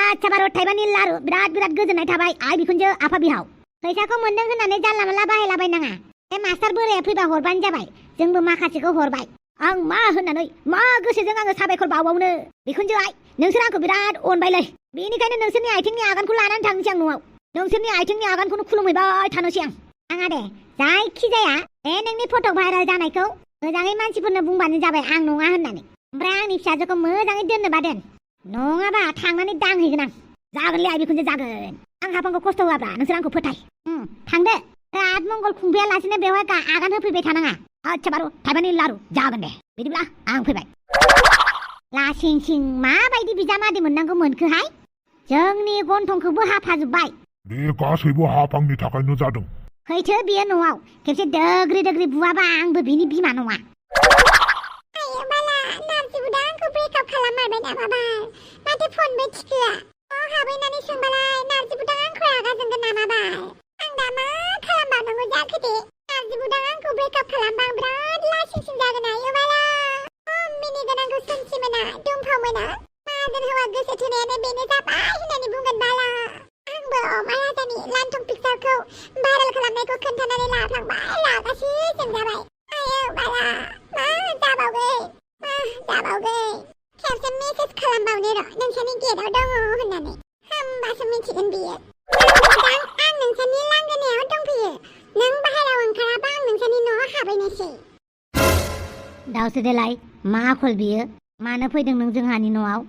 आच्छा बार' थाइबानि लारु बिराद गोजोननाय थाबाय आइ बिखुनजो आफा बिहाव। फैसाखौ मोनदों होननानै जानला मोनला बाहायलाबायनाङा। बे मास्टार बोराया फैबा हरबानो जाबाय। जोंबो माखासेखौ हरबाय। आं मा होननानै मा गोसोजों आङो साबायखर बावबावनो। बिखुनजो आइ नोंसोर आंखौ बिराद अनबायलै। बेनिखायनो नोंसोरनि आथिंनि आगानखौ लानानै थांनोसै आं न'आव। नोंसोरनि आथिंनि आगानखौनो खुलुमहैबाय थानोसै आं। आङा दे जायखि जाया बे नोंनि फट' भाइरेल जानायखौ मोजाङै मानसिफोरनो बुंबानो जाबाय आं नङा होननानै। ओमफ्राय आंनि फिसाजोखौ मोजाङै दोननोबा दोन। नङाबा थांनानै दांहैगोन आं। जागोनलै आइ बिखुनजो जागोन। आं हाफांखौ खस्थ' होआब्रा नोंसोर आंखौ फोथाय। थांदो रात मंगल खुंफैयालासिनो बेवहाय आगान होफैबाय थानाङा। आच्छा बार' थाइबानि लारु जागोन दे। बिदिब्ला आं फैबाय। लासिं सिं माबायदि बिजामादै मोननांगौ मोनखोहाय? जोंनि गन्थंखौबो हाफाजोब्बाय। बे गासैबो हाफांनि थाखायनो जादों। फैथो बियो न'आव। खेबसे दोग्रि बुवाबा आंबो बिनि बिमा नङा। आयो बाला नारजि बुदा आंखौ ब्रेकआप खालाममारबाय नामा बाल? माथो फनबो थिखोआ। हाबैनानै सोंबालाय नारजि बुदा आंखौ रागा जोंगोन नामा बाल? आं दा मा खालामबावनांगौ जाखो दे? नारजि बुदा आंखौ ब्रेकआप खालामबा आं बिराद लासिं सिं जागोन आयो बाला। मिनि गोनांखौ सोंसि मोना दुमफाव मोना। माहाजोन हौवा गोसो थोनायानो बेनो जाबाय होननानै बुंगोन बाला। आंबो अमाराजानि लान्थं पिक्सारखौ भाइरेल खालामनायखौ खोन्थानानै लाफ्लांबाय रागासो जोंजाबाय। आयो बाला मा जाबावगै? खेबसे मेसेज खालामबावनो र' नोंसोरनि गेटआव दङ होननानै। होमबासो मिथिगोन बियो। आं नोंसोरनि लांगोनायाव दंफैयो। नों बाहेरायाव ओंखाराबा आं नोंसोरनि न'आव हाबैनोसै। दावसो देलाय मा आखल बियो? मानो फैदों नों जोंहानि न'आव?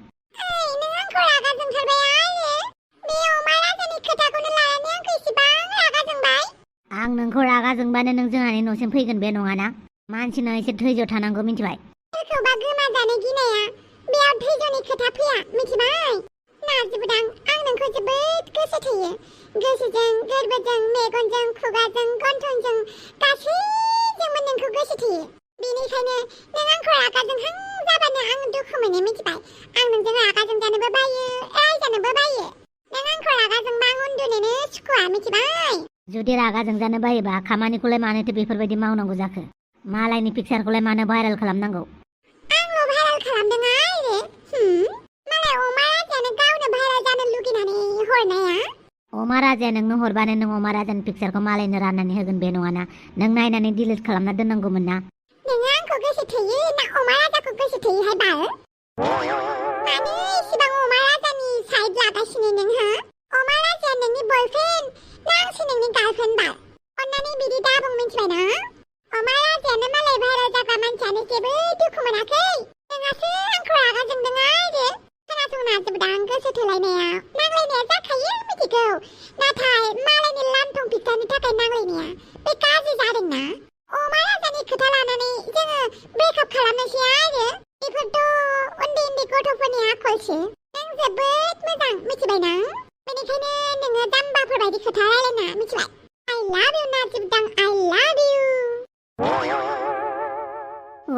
नों आंखौ रागा जोंथारबाय आयो। बे अमाराजानि खोथाखौनो लानानै आंखौ इसेबां रागा जोंबाय। आं नोंखौ रागा जोंबानो नों जोंहानि न'सिम फैगोन बे नङाना? मानसिनो एसे धैर्य थानांगौ मिथिबाय? सोरखौबा गोमाजानो गिनाया बेयाव धैर्यनि खोथा फैया मिथिबाय? नारजि बुदां आं नोंखौ जोबोद गोसो थोयो। गोसोजों गोरबोजों मेगनजों खुगाजों गन्थंजों गासैजोंबो नोंखौ गोसो थोयो। बेनिखायनो नों आंखौ रागा जोंहां जाबानो आं दुखु मोनो मिथिबाय? आं नोंजों रागा जोंजानोबो बायो रायजानोबो बायो। नों आंखौ रागा जोंबा आं उन्दुनोनो सुखुवा मिथिबाय? जुदि रागा जोंजानो बायोबा खामानिखौलाय मानोथो बेफोरबायदि मावनांगौ जाखो? मालायनि पिक्सारखौलाय मानो भाइरेल खालामनांगौ? आंल' भाइरेल खालामदों आरो? मालाय अमाराजायानो गावनो भाइरेल जानो लुगैनानै हरनाया। अमाराजाया नोंनो हरबानो नों अमाराजानि पिक्सारखौ मालायनो राननानै होगोन बे नङाना? नों नायनानै डिलिट खालामना दोननांगौमोन ना? नोङो आंखौ गोसो थोयो ना अमाराजाखौ गोसो थोयोहाय बाल? मानो इसेबां अमाराजानि साइड लागासिनो नोंहा? अमाराजाया नोंनि बयफ्रेन्ड ना आंसो नोंनि गार्लफ्रेन्ड बाल? अन्नानै बिदि दाबुं मिथिबाय ना? अमाराजायानो मालाय भाइरेल जाग्रा मानसियानो जेबो दुखु मोनाखै। नोंहासो आंखौ रागा जोंदों आरो। खोनासं नारजि बुदां गोसो थोलायनाया नांलायनाया जाखायो मिथिगौ। नाथाय मालायनि लान्थं पिक्सारनि थाखाय नांलायनाया बे गाज्रि जादोंना? अमाराजानि खोथा लानानै जोङो ब्रेकआप खालामनोसै आरो। बेफोरथ' उन्दै गथ'फोरनि आखलसो। नों जोबोद मोजां मिथिबाय ना? बेनिखायनो नोङो जाम्बाफोरबायदि खोथा रायलायना मिथिबाय? I love you नारजि बुदां I love you।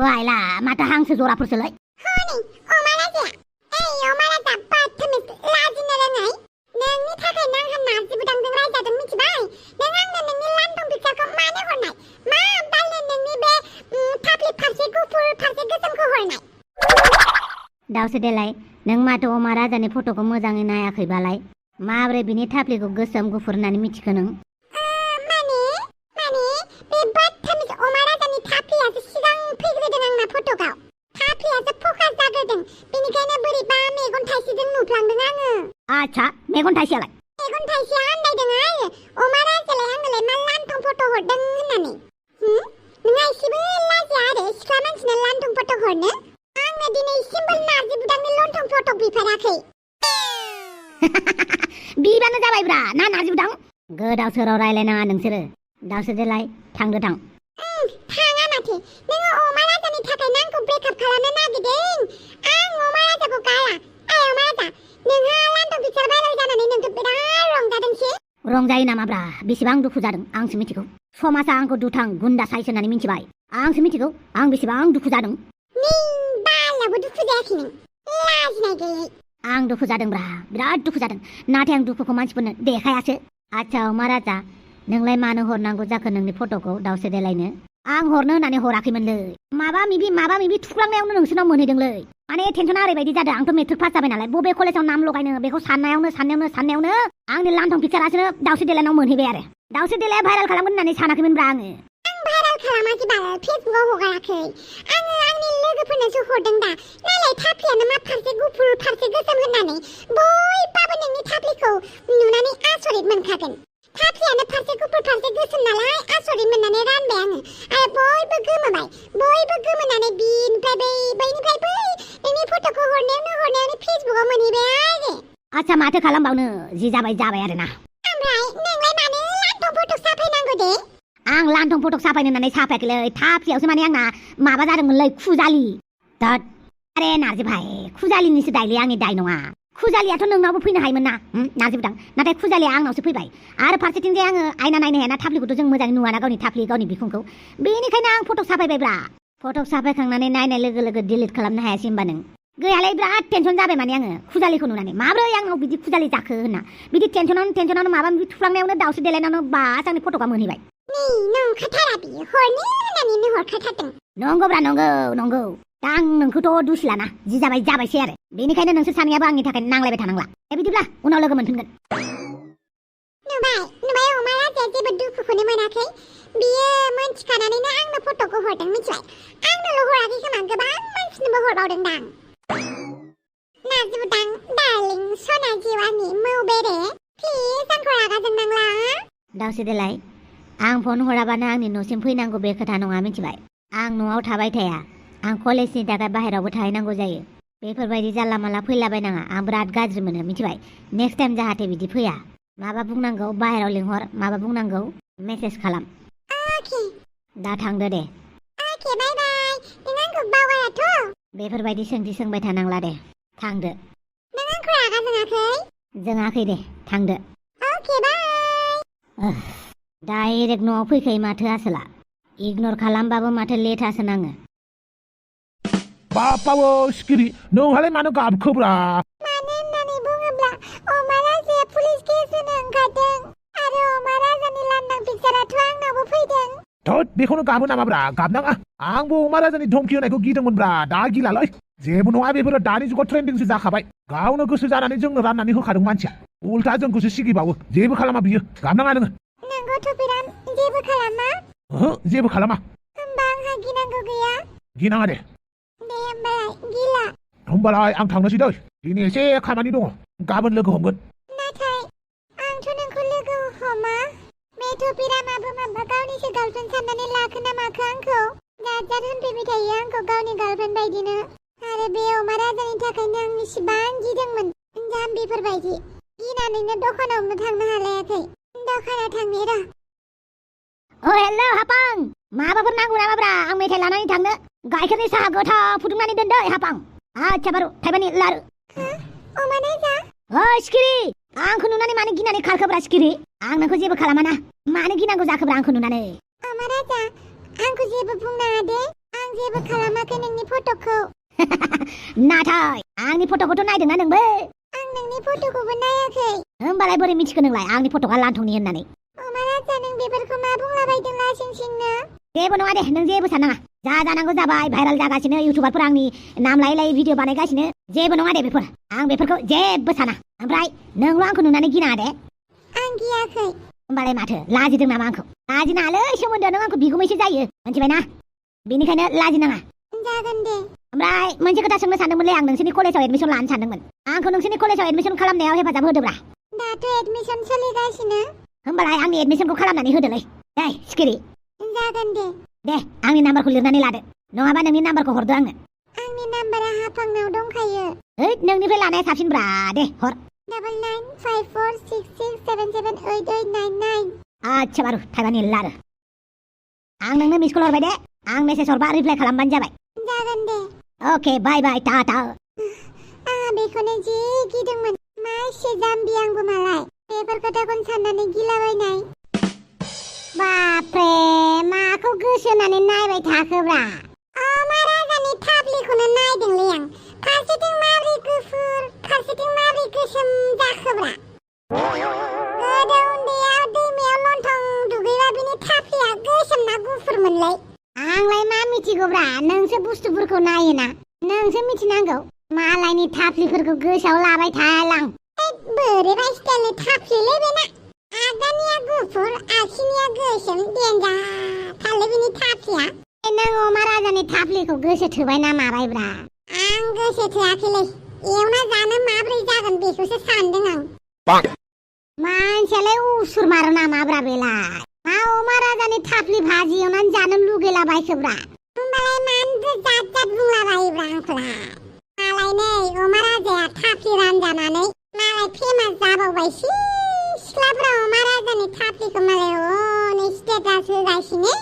वाइला माथो हांसो जराफोरसोलाय। हनै अमाराजाया। अमाराजा बदतमिज लाजिनो रोङै। नोंनि थाखायनो आंहा नारजि बुदांजों रायजादों मिथिबाय? नों आंनो नोंनि लान्थं पिक्सारखौ मानो हरनाय? मा बालनो नोंनि बे थाफ्लि फारसे गुफुर फारसे गोसोमखौ हरनाय? दावसो देलाय नों माथो अमाराजानि फट'खौ मोजाङै नायाखैबालाय? माब्रै बिनि थाफ्लिखौ गोसोम गुफुर होननानै मिथिखो नों? माने बे बदतमिज अमाराजानि थाफ्लियासो सिगां फैग्रोदों आंना फट'आव। थाफ्लियासो फकास जाग्रोदों। बेनिखायनो बोरैबा मेगन थाइसेजों नुफ्लांदों आङो। आच्छा मेगन थाइसेयालाय? मेगन थाइसेया आन्दायदों आरो अमाराजालाय आंनोलाय मा लान्थं फट' हरदों होननानै। नोंहा एसेबो लाजिया आरो सिख्ला मानसिनो लान्थं फट' हरनो? आंनो दिनैसिमबो नारजि बुदांनि लान्थं फट' बिफेराखै। बिबानो जाबायब्रा ना नारजि बुदां? गोदाव सोराव रायलायनाङा नोंसोरो। दावसो देलाय थांदो थां। थाङा माथो। नोङो अमाराजानि थाखायनो आंखौ ब्रेकआप खालामनो नागिरदों। आं अमाराजाखौ गाया। अमाराजा नोंहा लान्थं पिक्सार भाइरेल जानानै नोंथ' बिराद रंजादोंसो। रंजायो नामाब्रा? बेसेबां दुखु जादों आंसो मिथिगौ। समाजा आंखौ दुथां गुन्दा साइस होननानै मिथिबाय। आंसो मिथिगौ आं बेसेबां दुखु जादों। नों बालावबो दुखु जायाखै नों लाजिनाय गैयै। आं दुखु जादोंब्रा बिराद दुखु जादों। नाथाय आं दुखुखौ मानसिफोरनो देखायासो। आच्छा अमाराजा नोंलाय मानो हरनांगौ जाखो नोंनि फट'खौ दावसो देलायनो? आं हरनो होननानै हराखैमोनलै माबा मिबि थुख्लांनायावनो नोंसोरनाव मोनहैदोंलै माने टेनसना ओरैबायदि जादों आंथ' मेट्रिक पास जाबाय नालाय बबे कलेजाव नाम लगायनो बेखौ साननायावनो आंनि लान्थं पिक्सारासो दाउस्रि देलायनाव मोनहैबाय आरो दाउस्रि देलाया भाइरेल खालामगोन होननानै सानाखैमोनब्रा आङो भाइरेल खालामाखै बाल फेसबुकाव हगाराखै आङो आंनि लोगोफोरनोसो हरदों दा नालाय थाफ्लियानो मा फारसे गुफुर फारसे गोसोम होननानै बयबाबो नोंनि थाफ्लिखौ नुनानै आसरित मोनखागोन थाफ्लियानो फारसे गुफुर फारसे गोसोम नालाय आसरित मोननानै रानबाय आङो आरो बयबो गोमोनानै बैनिफ्राय बै नोंनि फट'खौ हरनायावनो फेसबुकाव मोनहैबाय आरो आच्छा माथो खालामबावनो जि जाबाय आरोना ओमफ्राय नोंलाय मानो लान्थं फटक साफायनांगौ दे आं लान्थं फटक साफायनो होननानै साफायाखैलै थाफ्लियावसो माने आंना माबा जादोंमोनलै खुजालि आरे नार्जि भाइ खुजालिनिसो दायलै आंनि दाय नङा खुजालियाथ' नोंनावबो फैनो हायोमोन ना नार्जि बुदां नाथाय खुजालिया आंनावसो फैबाय आरो फारसेथिंजाय आङो आयना नायनो हायाना थाफ्लिखौथ' जों मोजाङै नुवाना गावनि बिखुंखौ बेनिखायनो आं फटक साफायबायब्रा फटक साफायखांनानै नायनाय लोगो डिलिट खालामनो हायासै होमबा नों गैयालै बिराद टेनसन जाबाय माने आङो खुजालिखौ नुनानै माब्रै आंनाव बिदि खुजालि जाखो होनना बिदि टेनसनावनो माबा माबि थुफ्लांनायावनो दाउस्रि देलायनावनो बास आंनि फटकआ मोनहैबाय नंखाथारा बियो हरनो होननानैनो हरखाथारदों नंगौब्रा नंगौ दा आं नोंखौथ' दुसिलाना जि जाबायसै आरो बेनिखायनो नोंसोर सानैयाबो आंनि थाखाय नांलायबाय थानांला बिदिब्ला उनाव लोगो मोनफिनगोन नुबाय अमा राजाया जेबो दुखुखौनो मोनाखै बियो मोनथिखानानैनो आंनो फट'खौ हरदों मिथिबाय आंनोल' हराखै खोमा गोबां मानसिनोबो हरबावदों दां नार्जि बुदां डार्लिं सना जिवानि मौ बेरे प्लिज आंखौ रागा जोंनांला दाउस्रि देलाय आं फन हराबानो आंनि न'सिम फैनांगौ बे खोथा नङा मिथिबाय आं न'आव थाबाय थाया आं कलेजनि थाखाय बाहेरायावबो थाहैनांगौ जायो बेफोरबायदि जानला मानला फैलाबायनाङा आं बिराद गाज्रि मोनो मिथिबाय नेक्स्ट टाइम जाहाथे बिदि फैया माबा बुंनांगौ बाहेरायाव लिंहर माबा बुंनांगौ मेसेज खालाम अके दा थांदो दे अके बाय बाय नों आंखौ बावगाराथ' बेफोरबायदि सोंथि सोंबाय थानांला दे थांदो नों आंखौ रागा जोङाखै दे थांदो अके बाय डाइरेक्ट न'आव फैखायो माथो आसोला इगनर खालामबाबो माथो लेथासो नाङो बापावो सिखिरि नोंहालाय मानो गाबखोब्रा मानो होननानै बुङोब्ला अमा राजाया पुलिस केस होनो ओंखारदों आरो अमा राजानि लांदां पिक्साराथ' आंनावबो फैदों थोद बेखौनो गाबो नामाब्रा गाबनाङा आंबो अमा राजानि धमकि होनायखौ गिदोंमोनब्रा दा गिलालै जेबो नङा बेफोरो दानि जुगाव ट्रेन्डिंसो जाखाबाय गावनो गोसो जानानै जोंनो राननानै होखादों मानसिया उल्था जोंखौसो सिगिबावो जेबो खालामा बियो गाबनाङा नोङो नंगौथ' बिराद जेबो खालामा जेबो खालामा होमबा आंहा गिनांगौ गैया गिनाङा दे होमबालाय आं थांनोसै दै दिनै एसे खामानि दङ गाबोन लोगो हमगोन नाथाय आंथ' नोंखौ लोगो हमा बेथ' बिरामाबो माबा गावनिसो गार्लफ्रेन्ड साननानै लाखो ना माखो आंखौ जात होनफैबाय थायो आंखौ गावनि गार्लफ्रेन्ड बायदिनो आरो बे अमा राजानि थाखायनो आं इसिबां गिदोंमोन जाम्बिफोरबायदि गिनानैनो दखानावनो थांनो हालायाखै दखानाव थांनि र' हेल' हापां माबाफोर नांगौ नामाब्रा आं मेथाइ लानानै थांनो गाइखेरनि साहा गोथाव फुदुंनानै दोन दै हापां आच्छा बारु थाइबानि लारु अमा राजा सिखिरि आंखौ नुनानै मानो गिनानै खारखोब्रा सिखिरि आं नोंखौ जेबो खालामाना मानो गिनांगौ जाखोब्रा आंखौ नुनानै अमा राजा आंखौ जेबो बुंनाङा दे आं जेबो खालामाखै नोंनि फट'खौ नाथाय आंनि फट'खौथ' नायदोंना नोंबो आं नोंनि फट'खौबो नायाखै होमबालाय बोरै मिथिखो नोंलाय आंनि फट'आ लान्थंनि होननानै अमा राजा नों बेफोरखौ मा बुंलाबायदों लासिंसिंनो जेबो नङा दे नों जेबो साननाङा जा जानांगौ जाबाय भाइरेल जागासिनो इउटुबारफोरा आंनि नाम लायै भिडिअ बानायगासिनो जेबो नङा दे बेफोर आं बेफोरखौ जेबो साना ओमफ्राय नोंल' आंखौ नुनानै गिनाङा दे आं गियाखै होमबालाय माथो लाजिदों नामा आंखौ लाजिनाङालै सोमोन्दो नों आंखौ बिगुमैसो जायो मिथिबायना बेनिखायनो लाजिनाङा जागोन दे ओमफ्राय मोनसे खोथा सोंनो सानदोंमोनलै आं नोंसोरनि कलेजाव एडमिसन लानो सानदोंमोन आंखौ नोंसोरनि कलेजाव एडमिसन खालामनायाव हेफाजाब होदोब्रा दाथ' एडमिसन सोलिगासिनो होमबालाय आंनि एडमिसनखौ खालामनानै होदोलै दे सिखिरि जागोन दे आंनि नाम्बारखौ लिरनानै लादो नङाबा नोंनि नाम्बारखौ हरदो आंनो आंनि नाम्बारा हापांनाव दंखायो नोंनिफ्राय लानाया साबसिनब्रा दे हर 995466778899 आच्छा बारु थाइबानि लारु आं नोंनो मिस कल हरबाय दे आं मेसेज हरबा रिप्लाइ खालामबानो जाबाय जागोन दे अके बाय बाय टाटा आंहा बेखौनो जि गिदोंमोन मा एसे जाम्बि आंबो मालाय बेफोर खोथाखौनो साननानै गिलाबायनाय बाप्रे माखौ गोसो होनानै नायबाय थाखोब्रा अमा राजानि थाफ्लिखौनो नायदोंलै आं फारसेथिं माब्रै गुफुर फारसेथिं माब्रै गोसोम जाखोब्रा गोदो उन्दैयाव दैमायाव लन्थं दुगैबा बिनि थाफ्लिया गोसोम ना गुफुर मोनलाय आंलाय मा मिथिगौब्रा नोंसो बुस्थुफोरखौ नायोना नोंसो मिथिनांगौ मालायनि थाफ्लिफोरखौ गोसोआव लाबाय थायालां बोरैबा स्टाइलनि थाफ्लिलै बेना आगानिया गुफुर आखिनिया गोसोम देन्जार थारलै बिनि थाफ्लिया नों अमा राजानि थाफ्लिखौ गोसो थोबाय ना माबायब्रा आं गोसो थोआखैलै एवना जानो माब्रै जागोन बेखौसो सानदों आं मानसियालाय उसुर मारो नामाब्रा बेलाय मा अमा राजानि थाफ्लि भाजि एवनानै जानो लुगैलाबायखोब्रा होमबालाय मानोथो जात जात बुंलाबायोब्रा आंखौलाय मालाय नै अमा राजाया थाफ्लि रानजानानै मालाय फेमास जाबावबायसै सिख्लाफ्रा अमा राजानि थाफ्लिखौ मालाय हनै स्टेटास होगासिनो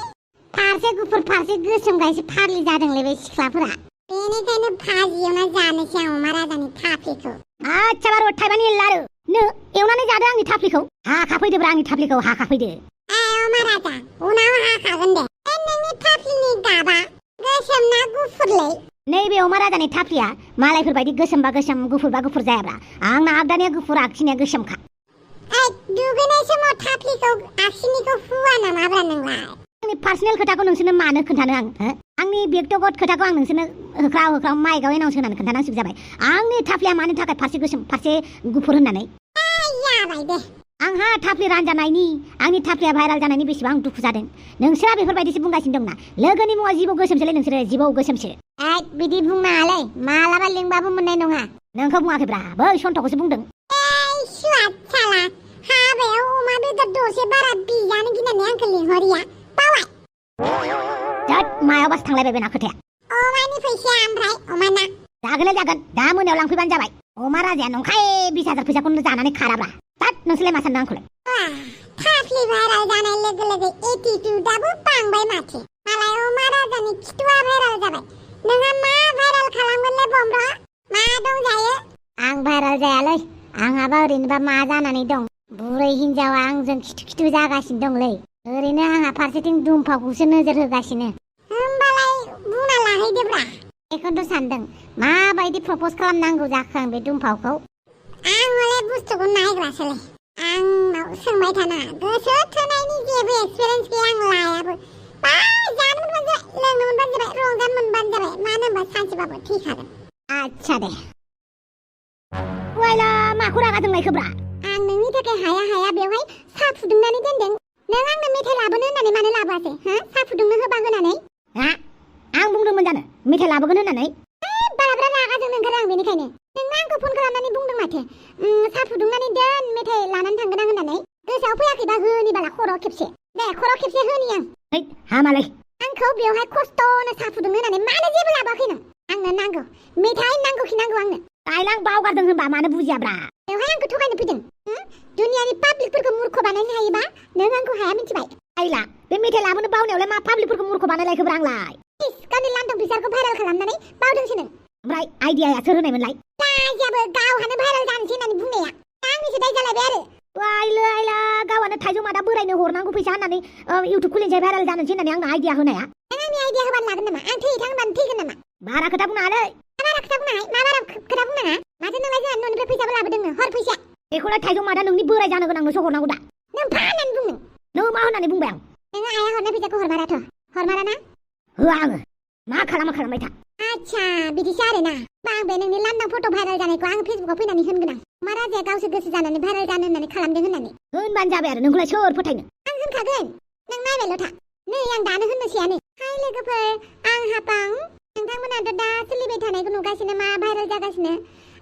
फारसे गुफुर फारसे गोसोम गायसे फाग्लि जादोंलै बे सिख्लाफोरा बेनिखायनो भाजि एवना जानोसै आं अमा राजानि थाफ्लिखौ आच्छा बार' थाइबानि लारु नो एवनानै जादो आंनि थाफ्लिखौ हाखाफैदोब्रा आंनि थाफ्लिखौ हाखाफैदो अमा राजा उनाव हाखागोन दे नोंनि थाफ्लिनि गाबा गोसोम ना गुफुरलै नैबे अमा राजानि थाफ्लिया मालायफोरबायदि गोसोमबा गोसोम गुफुरबा गुफुर जायाब्रा आंना आगदानिया गुफुर आगसिनिया गोसोमखा दुगैनाय समाव थाफ्लिखौ आगसिनिखौ हुआ नामाब्रा नोंलाय आंनि पार्सनेल खोथाखौ नोंसोरनो मानो खोन्थानो आं आंनि बेक्तिगत खोथाखौ आं नोंसोरनो होख्राव माइकआव एनाउन्स होनानै खोन्थानांसिगौ जाबाय आंनि थाफ्लिया मानो थाखाय फारसे गोसोम फारसे गुफुर होननानै जाबाय दे आंहा थाफ्लि रानजानायनि आंनि थाफ्लिया भाइराल जानायनि बेसेबां दुखु जादों नोंसोरा बेफोरबायदिसो बुंगासिनो दंना लोगोनि मुङा जिबौ गोसोमसोलै नोंसोरो जिबौ गोसोमसो बिदि बुंनाङालै मालाबा लिंबाबो मोननाय नङा नोंखौ बुङाखैब्रा बै सन्थ'खौसो बुंदों सुवाद हाबायाव अमा बेदर दसे बारा बिजानो गिनानै आंखौ लिंहरिया बावाय मायावबासो थांलायबाय बेना खोथाया अमानि फैसाया ओमफ्राय अमाना जागोन दा मोनायाव लांफैबानो जाबाय अमा राजाया नंखाय 20,000 फैसाखौनो जानानै खाराब्रा नोंसोरलाय मा सानदों आंखौलाय थाफ्लि भाइराल जानाय लोगो लोगो एटिट्युडआबो बांबाय माथो मालाय अमा राजानि खिथुआ भाइराल जाबाय नोंहा मा भाइराल खालामगोनलै बम्ब्र मा दंजायो आं भाइराल जायालै आंहाबा ओरैनोबा मा जानानै दं बुरै हिनजावा आंजों खिथु जागासिनो दंलै ओरैनो आंहा फारसेथिं दुमफावखौसो नोजोर होगासिनो होमबालाय बुंना लाहैदोब्रा बेखौनोथ' सानदों माबायदि प्रप'ज खालामनांगौ जाखो आं बे दुमफावखौ आं हले बुस्थुखौ नायग्रासोलै आंनाव सोंबाय थाना गोसो थोनायनि जेबो एक्सपिरियेन्स गैया आं लायाबो जानो मोनबानो जाबाय लोंनो मोनबानो जाबाय रंजानो मोनबानो जाबाय मानो होनबा सानसेबाबो थैखागोन आच्छा दे वायला माखौ रागा जोंनायखोब्रा आं नोंनि थाखाय हाया बेवहाय साहा फुदुंनानै दोनदों नों आंनो मेथाइ लाबोनो होननानै मानो लाबोआसै साहा फुदुंनो होबा होनानै आं बुंदोंमोन जानो मेथाइ लाबोगोन होननानै बाराब्रा रागा जोंनो ओंखारो आं बेनिखायनो नों आंखौ फन खालामनानै बुंदों माथो साहा फुदुंनानै दोन मेथाइ लानानै थांगोन आं होननानै गोसोआव फैयाखैबा होनि बाला खर'आव खेबसे दे खर'आव खेबसे होनि आं हामालै आंखौ बेवहाय खस्थ'नो साहा फुदुंनो होननानै मानो जेबो लाबोआखै नों आंनो नांगौ मेथाइ नांगौखि नांगौ आंनो दाइलां बावगारदों होनबा मानो बुजियाब्रा बेवहाय आंखौ थगायनो फैदों दुनियानि पाब्लिकफोरखौ मूर्ख बानायनो हायोबा नों आंखौ हाया मिथिबाय आइला बे मेथाइ लाबोनो बावनायावलाय मा पाब्लिकफोरखौ मूर्ख बानायलायखोब्रा आंलाय गावनि लांदां फैसाखौ भाइराल खालामनानै बावदोंसो नों ओमफ्राय आइडियाया सोर होनायमोनलाय लाजियाबो गावहानो भाइराल जानोसै होननानै बुंनाया आंनिसो दाय जालायबाय आरो आइला गावानो थाइजौ मादा बोरायनो हरनांगौ फैसा होननानै इउटुब खुलिनोसै भाइराल जानोसै होननानै आंनो आइडिया होनाया नों आंनि आइडिया होबानो लागोन नामा आं थैथां होनबानो थैगोन नामा बारा खोथा बुंनाङालै बारा खोथा बुंनाङा मा बारा खोथा बुंनाङा माथो नोंलाय जोंहा न'निफ्राय फैसाबो लाबोदोंनो हर फैसा बेखौलाय थाइजौ मादा नोंनि बोराय जानो गोनांनोसो हरनांगौ दा नों मा होननानै बुंदों नों मा होननानै बुंबाय आं नोङो आइया हरनाय फैसाखौ हरमारा ना होआ आङो मा खालामबाय था आच्छा बिदिसो आरोना आं बे नोंनि लांदां फट' भाइराल जानायखौ आं फेसबुकाव फैनानै होनगोन आं मा राजाया गावसो गोसो जानानै भाइराल जानो होननानै खालामदों होननानै होनबानो जाबाय आरो नोंखौलाय सोर फोथायनो आं होनखागोन नों नायबायल' था नै आं दानो होननोसैयानो हाय लोगोफोर आं हापां नोंथांमोनाथ' दा सोलिबाय थानायखौ नुगासिनो मा भाइराल जागासिनो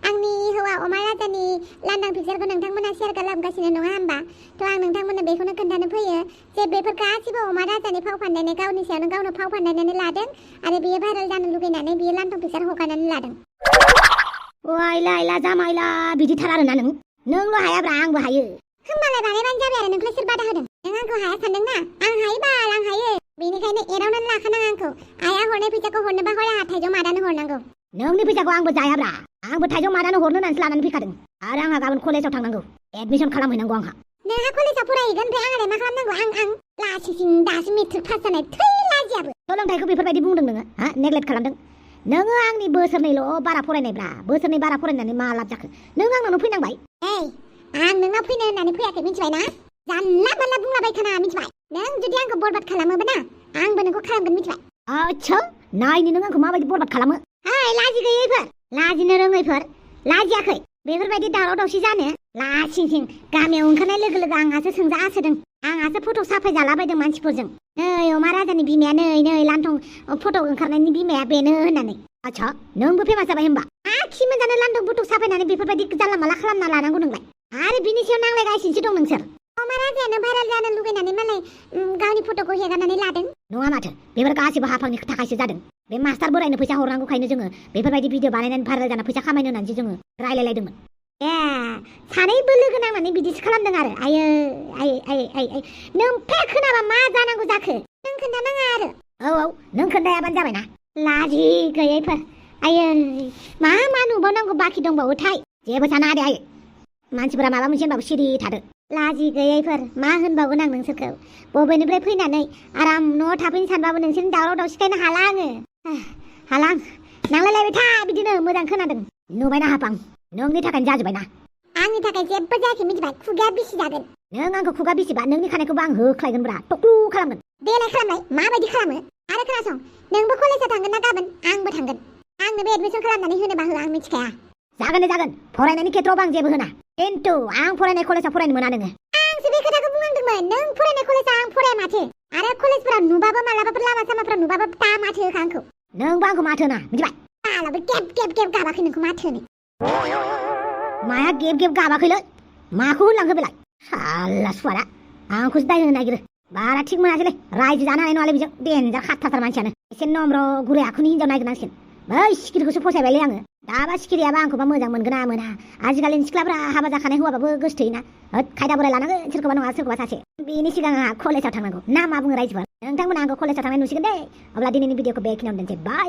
आंनि हौवा अमा राजानि लांदां पिक्चारखौ नोंथांमोना शेयार खालामगासिनो नङा होमबा थ' आं नोंथांमोननो बेखौनो खोन्थानो फैयो जे बेफोर गासिबो अमा राजानि फाव फान्दायनाय गावनि सायावनो गावनो फाव फान्दायनानै लादों आरो बियो भाइराल जानो लुगैनानै बियो लांदां पिक्चार हगारनानै लादों वाइला जामाइला बिदिथार आरोना नोंल' हायाब्रा आंबो हायो होमबालाय बानायबानो जाबाय आरो नोंखौलाय सोर बादा होदों नों आंखौ हाया सानदोंना आं हायोबाल आं हायो बेनिखायनो एदावनानै लाखानाङा आंखौ आइया हरनाय फैसाखौ हरनोबा हर आंहा थाइजौ मादानो हरनांगौ नोंनि फैसाखौ आंबो जायाब्रा आंबो थाइजौ मादानो हरनो होननानैसो लानानै फैखादों आरो आंहा गाबोन कलेजाव थांनांगौ एडमिसन खालामहैनांगौ आंहा नोंहा कलेजाव फरायहैगोन ओमफ्राय आंहालाय मा खालामनांगौ आं लासिसिं दासो मेट्रिक पास जानाय थै लाजियाबो सोलोंथाइखौ बेफोरबायदि बुंदों नोङो नेग्लेक्ट खालामदों नोङो आंनि बोसोरनैल' बारा फरायनायब्रा बोसोरनै बारा फरायनानै मा लाब जाखो नों आंनावनो फैनांबाय आं नोंनाव फैनो होननानै फैयाखै मिथिबाय ना जानला मोनला बुंलाबाय थानाङा मिथिबाय नों जुदि आंखौ बरबाद खालामोबा ना आंबो नोंखौ खालामगोन मिथिबाय आच्छा नायनो नों आंखौ माबायदि बरबाद खालामो हाय लाजि गैयैफोर लाजिनो रोङैफोर लाजियाखै बेफोरबायदि दावराव दावसि जानो लासिंसिं गामियाव ओंखारनाय लोगो लोगो आंहासो सोंजासोदों आंहासो फट' साफायजालाबायदों मानसिफोरजों नै अमा राजानि बिमाया नै लान्थं फट' ओंखारनायनि बिमाया बेनो होननानै आच्छा नोंबो फेमास जाबाय होमबा खि मोनजानो लान्थं फट' साफायनानै बेफोरबायदि जानला माला खालामना लानांगौ नोंलाय आरो बिनि सायाव नांलायगासिनोसो दं नोंसोर अमा राजायानो भाइरेल जानो लुगैनानै मालाय गावनि फट'खौ हेगारनानै लादों नङा माथो बेफोर गासिबो हाफांनि थाखायसो जादों बे मास्टार बोरायनो फैसा हरनांगौखायनो जोङो बेफोरबायदि भिडिअ बानायनानै भाइरेल जाना फैसा खामायनो होननानैसो जोङो रायलायलायदोंमोन सानैबो लोगो नांनानै बिदिसो खालामदों आरो आयै नों फेक खोनाबा मा जानांगौ जाखो नों खोन्थानाङा आरो औ नों खोन्थायाबानो जाबायना लाजि गैयैफोर आयै मा नुबावनांगौ बाखि दंबावोथाय जेबो साना दे आयै मानसिफोरा माबा मोनसे होनबाबो सिरि थादो लाजि गैयैफोर मा होनबावगोन आं नोंसोरखौ बबेनिफ्राय फैनानै आराम न'आव थाफैनो सानबाबो नोंसोरनि दावराव दावसि खायनो हाला आङो हाला नांलायलायबाय था बिदिनो मोजां खोनादों नुबायना हाफां नोंनि थाखायनो जाजोब्बायना आंनि थाखाय जेबो जायाखै मिथिबाय खुगाया बिसि जागोन नों आंखौ खुगा बिसिबा नोंनि खानायखौबो आं होख्लायगोन ब्रा टक्लु खालामगोन देलाय खालामनाय माबायदि खालामो आरो खोनासं नोंबो कलेजाव थांगोन ना गाबोन आंबो थांगोन आंनोबो एडमिसन खालामनानै होनोबा हो आं मिथिखाया जागोन फरायनायनि खेत्रआव आं जेबो होना खिन्थु आं फरायनाय कलेजाव फरायनो मोना नोङो आंसो बे खोथाखौ बुंनांदोंमोन नों फरायनाय कलेजाव आं फराया माथो आरो कलेजफोराव नुबाबो मालाबाफोर लामा सामाफोराव नुबाबो दा माथो होखा आंखौ नोंबो आंखौ माथो होना मिथिबाय बालाबो गेब गाबाखै नोंखौ माथो होनो माया गेब गाबाखैलै माखौ होनलांखो बेलाय साला सुवारा आंखौसो दाय होनो नागिरो बारा थिग मोनासैलै रायजो जानो हानाय नङालै बेजों देन्जार खाथाथार मानसियानो एसे नम्र गुरै आखुनि हिनजाव नागिरनांसिगोन बै सिखिरिखौसो फसायबायलै आङो दाबा सिखिरियाबा आंखौबा मोजां मोनगोन ना मोना आजिखालिनि सिख्लाफ्रा हाबा जाखानाय हौवाबाबो गोसो थोयोना खायदा बोराय लानांगोन सोरखौबा नङा सोरखौबा सासे बेनि सिगां आंहा कलेजाव थांनांगौ ना मा बुङो रायजोफोर नोंथांमोना आंखौ कलेजाव थांनाय नुसिगोन दे अब्ला दिनैनि भिडिअखौ बेखिनियावनो दोनसै बाय